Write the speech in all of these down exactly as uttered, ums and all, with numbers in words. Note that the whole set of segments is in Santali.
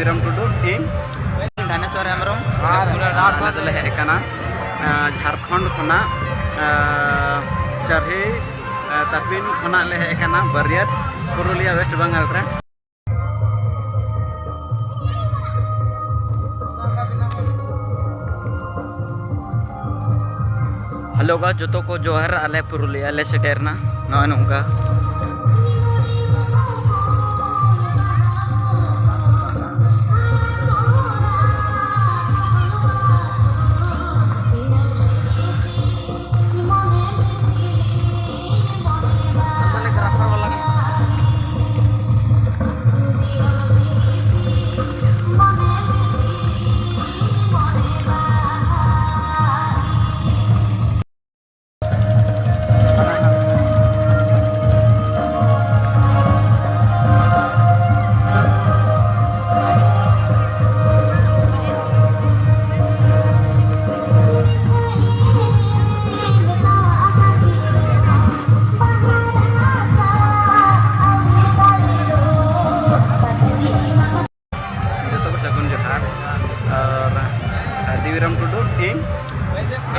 ᱵᱤᱨᱟᱢ ᱴᱩᱰᱩ, ᱤᱧ ᱫᱷᱟᱱᱮᱥᱣᱚᱨ ᱦᱮᱢᱵᱨᱚᱢ᱾ ᱟᱨ ᱟᱞᱮ ᱫᱚᱞᱮ ᱦᱮᱡ ᱟᱠᱟᱱᱟ, ᱟᱸ, ᱡᱷᱟᱲᱠᱷᱚᱸᱰ ᱠᱷᱚᱱᱟᱜ, ᱟᱸ, ᱪᱟᱨᱦᱤ, ᱟᱸ, ᱛᱟᱯᱤᱱ ᱠᱷᱚᱱᱟᱜ ᱞᱮ ᱦᱮᱡ ᱟᱠᱟᱱᱟ ᱵᱟᱹᱨᱭᱟᱹᱛ, ᱯᱩᱨᱩᱞᱤᱭᱟ, ᱳᱭᱮᱥᱴ ᱵᱮᱝᱜᱚᱞ ᱨᱮ᱾ ᱦᱮᱞᱳ ᱜᱟ, ᱡᱚᱛᱚ ᱠᱚ ᱡᱚᱦᱟᱨ, ᱟᱞᱮ ᱯᱩᱨᱩᱞᱤᱭᱟ ᱞᱮ ᱥᱮᱴᱮᱨᱱᱟ᱾ ᱱᱚᱜᱼᱚᱭ ᱱᱚᱝᱠᱟ᱾ ᱡᱚᱛᱚ ᱠᱚ ᱥᱟᱹᱜᱩᱱ ᱡᱚᱦᱟᱨ᱾ ᱟᱨ ᱫᱤᱵᱤᱨᱟᱢ ᱴᱩᱰᱩ, ᱤᱧ᱾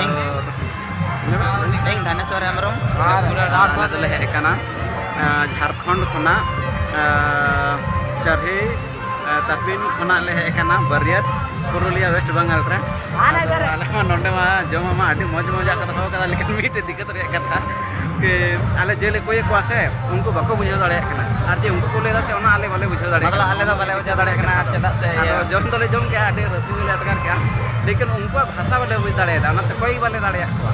ᱤᱧ᱾ ᱟᱨ ᱤᱧ ᱫᱷᱟᱱᱮᱥᱣᱚᱨ ᱦᱮᱢᱵᱨᱚᱢ᱾ ᱟᱨ ᱟᱞᱮ ᱫᱚᱞᱮ ᱦᱮᱡ ᱟᱠᱟᱱᱟ, ᱟᱸ, ᱡᱷᱟᱲᱠᱷᱚᱸᱰ ᱠᱷᱚᱱᱟᱜ, ᱟᱸ, ᱪᱟᱨᱦᱤ, ᱟᱸ, ᱛᱟᱯᱤᱱ ᱠᱷᱚᱱᱟᱜ ᱞᱮ ᱦᱮᱡ ᱟᱠᱟᱱᱟ ᱵᱟᱹᱨᱭᱟᱹᱛ, ᱯᱩᱨᱩᱞᱤᱭᱟ, ᱳᱭᱮᱥᱴ ᱵᱮᱝᱜᱚᱞ ᱨᱮ᱾ ᱟᱫᱚ ᱟᱞᱮ ᱢᱟ ᱱᱚᱰᱮ ᱢᱟ ᱡᱚᱢᱟᱜ ᱢᱟ ᱟᱹᱰᱤ ᱢᱚᱡᱽ ᱢᱚᱡᱟᱜ ᱠᱚ ᱫᱚᱦᱚ ᱠᱟᱫᱟ, ᱞᱮᱠᱤᱱ ᱢᱤᱫᱴᱮᱡ ᱫᱤᱠᱠᱟᱛ ᱨᱮᱭᱟᱜ ᱠᱟᱛᱷᱟ ᱠᱤ ᱟᱞᱮ ᱡᱮᱞᱮ ᱠᱚᱭᱮ ᱠᱚᱣᱟ ᱥᱮ, ᱩᱱᱠᱩ ᱵᱟᱠᱚ ᱵᱩᱡᱷᱟᱹᱣ ᱫᱟᱲᱮᱭᱟᱜ ᱠᱟᱱᱟ᱾ ᱟᱨ ᱡᱮ ᱩᱱᱠᱩ ᱠᱚ ᱞᱟᱹᱭ ᱮᱫᱟ ᱥᱮ, ᱚᱱᱟ ᱟᱞᱮ ᱵᱟᱞᱮ ᱵᱩᱡᱷᱟᱹᱣ ᱫᱟᱲᱮᱭᱟᱜ ᱢᱚᱛᱞᱚᱵ, ᱠᱟᱱᱟ᱾ ᱟᱞᱮ ᱫᱚ ᱵᱟᱞᱮ ᱵᱩᱡᱷᱟᱹᱣ ᱫᱟᱲᱮᱭᱟᱜ ᱠᱟᱱᱟ, ᱪᱮᱫᱟᱜ ᱥᱮ ᱟᱫᱚ ᱤᱭᱟᱹ ᱡᱚᱢ ᱫᱚᱞᱮ ᱡᱚᱢ ᱠᱮᱜᱼᱟ, ᱟᱹᱰᱤ ᱨᱟᱹᱥᱠᱟᱹ ᱜᱮᱞᱮ ᱟᱴᱠᱟᱨ ᱠᱮᱜᱼᱟ, ᱞᱮᱠᱤᱱ ᱩᱱᱠᱩᱣᱟᱜ ᱵᱷᱟᱥᱟ ᱵᱟᱞᱮ ᱵᱩᱡᱽ ᱫᱟᱲᱮᱭᱟᱫᱟ, ᱚᱱᱟᱛᱮ ᱠᱚᱭ ᱵᱟᱞᱮ ᱫᱟᱲᱮᱭᱟᱜ ᱠᱚᱣᱟ᱾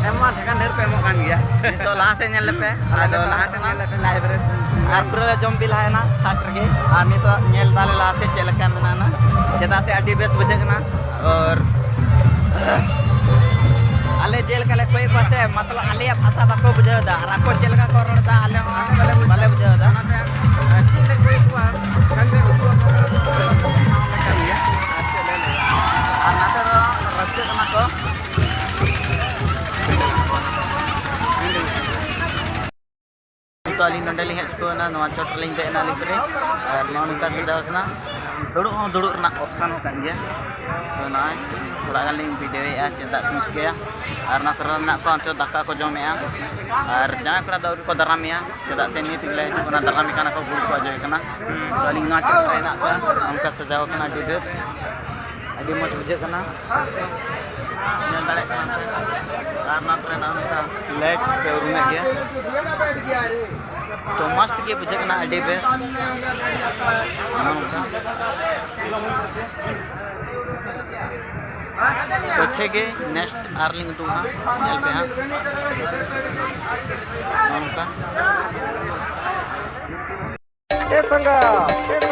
ᱮᱢ ᱢᱟ ᱴᱷᱮᱠᱟᱱ ᱰᱷᱮᱨ ᱠᱚ ᱮᱢᱚᱜ ᱠᱟᱱ ᱜᱮᱭᱟ᱾ ᱱᱤᱛᱚᱜ ᱞᱟᱦᱟ ᱥᱮᱫ ᱧᱮᱞ ᱞᱮᱯᱮ, ᱟᱞᱮ ᱟᱫᱚ ᱫᱚ ᱞᱟᱦᱟ ᱥᱮᱫ ᱧᱮᱞ ᱞᱮᱯᱮ, ᱞᱟᱭᱤᱵᱷ ᱨᱮ᱾ ᱟᱨ ᱯᱩᱨᱟᱹ ᱞᱮ ᱡᱚᱢ ᱵᱤ ᱞᱟᱦᱟᱭᱮᱱᱟ ᱥᱟᱴ ᱨᱮᱜᱮ, ᱟᱨ ᱱᱤᱛᱚᱜ ᱧᱮᱞ ᱫᱟᱞᱮ ᱞᱟᱦᱟ ᱥᱮᱫ ᱪᱮᱫ ᱞᱮᱠᱟ ᱢᱮᱱᱟᱜᱼᱟ, ᱪᱮᱫᱟᱜ ᱥᱮ ᱟᱹᱰᱤ ᱵᱮᱥ ᱵᱩᱡᱷᱟᱹᱜ ᱠᱟᱱᱟ᱾ ᱟᱨ ᱟᱞᱮ ᱡᱮᱞᱮᱠᱟ ᱞᱮ ᱠᱚᱭᱮᱫ ᱠᱚᱣᱟ ᱥᱮ, ᱢᱚᱛᱞᱚᱵ ᱟᱞᱮᱭᱟᱜ ᱵᱷᱟᱥᱟ ᱵᱟᱠᱚ ᱵᱩᱡᱷᱟᱹᱣ ᱮᱫᱟ, ᱟᱨ ᱟᱠᱚ ᱪᱮᱫ ᱞᱮᱠᱟ ᱠᱚ ᱨᱚᱲ ᱮᱫᱟ, ᱟᱞᱮ ᱦᱚᱸ ᱵᱟᱞᱮ ᱵᱩᱡᱷᱟᱹᱣ ᱮᱫᱟ᱾ ᱚᱱᱟᱛᱮ ᱪᱮᱫ ᱞᱮ ᱠᱚᱭᱮᱫ ᱠᱚᱣᱟ, ᱠᱷᱟᱹᱞᱤ ᱩᱱᱠᱩ ᱠᱟᱱ ᱜᱮᱭᱟ᱾ ᱟᱨ ᱪᱮᱫ ᱞᱮ ᱞᱟᱹᱭᱟ? ᱟᱨ ᱱᱟᱛᱮ ᱫᱚ ᱨᱟᱹᱥᱠᱟᱹᱜ ᱠᱟᱱᱟ ᱠᱚ᱾ ᱱᱤᱛᱚᱜ ᱟᱹᱞᱤᱧ ᱱᱚᱸᱰᱮ ᱞᱤᱧ ᱦᱮᱡ ᱪᱩᱠᱟᱹᱣ ᱮᱱᱟ, ᱱᱚᱣᱟ ᱪᱚᱴ ᱨᱮᱞᱤᱧ ᱫᱮᱡ ᱮᱱᱟ ᱞᱤᱯᱷᱴ ᱨᱮ, ᱟᱨ ᱱᱚᱜᱼᱚ ᱱᱚᱝᱠᱟ ᱥᱟᱡᱟᱣ ᱟᱠᱟᱱᱟ᱾ ᱫᱩᱲᱩᱵ ᱦᱚᱸ ᱫᱩᱲᱩᱵ ᱨᱮᱱᱟᱜ ᱚᱯᱥᱟᱱ ᱦᱚᱸ ᱠᱟᱱ ᱜᱮᱭᱟ᱾ ᱛᱚ ᱱᱚᱜᱼᱚᱭ ᱛᱷᱚᱲᱟ ᱜᱟᱱ ᱞᱤᱧ ᱵᱷᱤᱰᱤᱭᱳᱭᱮᱫᱼᱟ, ᱪᱮᱫᱟᱜ ᱥᱮᱧ ᱪᱤᱠᱟᱹᱭᱟ᱾ ᱟᱨ ᱚᱱᱟ ᱠᱚᱨᱮ ᱢᱮᱱᱟᱜ ᱠᱚᱣᱟ, ᱚᱱᱛᱮ ᱫᱟᱠᱟ ᱠᱚ ᱡᱚᱢᱮᱫᱼᱟ᱾ ᱟᱨ ᱡᱟᱶᱟᱭ ᱠᱚᱲᱟ ᱫᱚ ᱟᱹᱣᱨᱤ ᱠᱚ ᱫᱟᱨᱟᱢᱮᱭᱟ, ᱪᱮᱫᱟᱜ ᱥᱮ ᱱᱤᱛ ᱜᱮᱞᱮ ᱦᱤᱡᱩᱜ ᱠᱟᱱᱟ, ᱫᱟᱨᱟᱢᱮ ᱠᱟᱱᱟ ᱠᱚ, ᱜᱩᱲ ᱠᱚ ᱚᱡᱚᱭᱮ ᱠᱟᱱᱟ᱾ ᱛᱚ ᱟᱹᱞᱤᱧ ᱱᱚᱣᱟ ᱪᱮᱛᱟᱱ ᱨᱮ ᱦᱮᱱᱟᱜ ᱠᱚᱣᱟ, ᱚᱱᱠᱟ ᱥᱟᱡᱟᱣ ᱠᱟᱱᱟ, ᱟᱹᱰᱤ ᱵᱮᱥ, ᱟᱹᱰᱤ ᱢᱚᱡᱽ ᱵᱩᱡᱷᱟᱹᱜ ᱠᱟᱱᱟ᱾ ᱧᱮᱞ ᱫᱟᱲᱮᱭᱟᱜ ᱠᱟᱱᱟ ᱯᱮ᱾ ᱟᱨ ᱱᱚᱣᱟ ᱠᱚᱨᱮ ᱱᱚᱜᱼᱚ ᱱᱚᱝᱠᱟ ᱞᱟᱭᱤᱴ ᱯᱮ ᱩᱨᱩᱢᱮᱫ ᱜᱮᱭᱟ᱾ ᱛᱚ ᱢᱚᱡᱽ ᱛᱮᱜᱮ ᱵᱩᱡᱷᱟᱹᱜ ᱠᱟᱱᱟ, ᱟᱹᱰᱤ ᱵᱮᱥ᱾ ᱱᱚᱜᱼᱚ ᱱᱚᱝᱠᱟ᱾ ᱯᱤᱴᱷᱟᱹ ᱜᱮ ᱱᱮᱠᱥᱴ ᱟᱨ ᱞᱤᱧ ᱩᱰᱩᱠᱟ, ᱧᱮᱞ ᱯᱮ ᱦᱟᱸᱜ᱾ ᱱᱚᱜᱼᱚ ᱱᱚᱝᱠᱟ᱾ ᱮ ᱥᱟᱸᱜᱟ, ᱮ